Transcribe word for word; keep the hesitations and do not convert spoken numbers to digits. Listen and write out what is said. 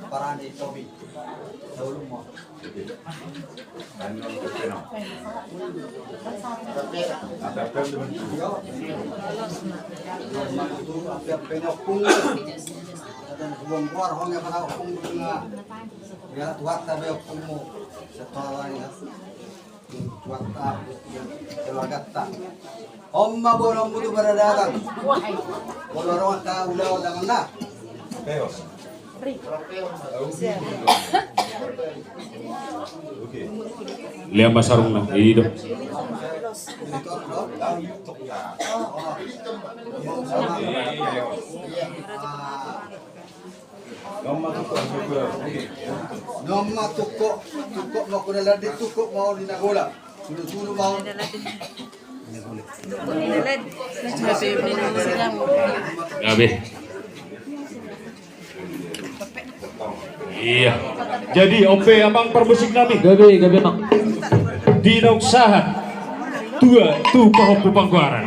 Parani Tobi. Saulung ma. Ya, Tuhan tabe ompungmu. Setelah ini ya. Tuatta, keluargatta. On ma boanonmu tu paradaton. Molo adong angka ulaon, tanganna. Lea ma sarungna, i do. Naung ma tungkot, tungkot ma hona lande, tungkot ma hona di Nagola. Tulu-tulu ma hona. Gabe. Iya. Jadi, on pe amang parmusik nami. Gabe, gabe, Mang. Di naung sahat tua tu pahompu panggoaran.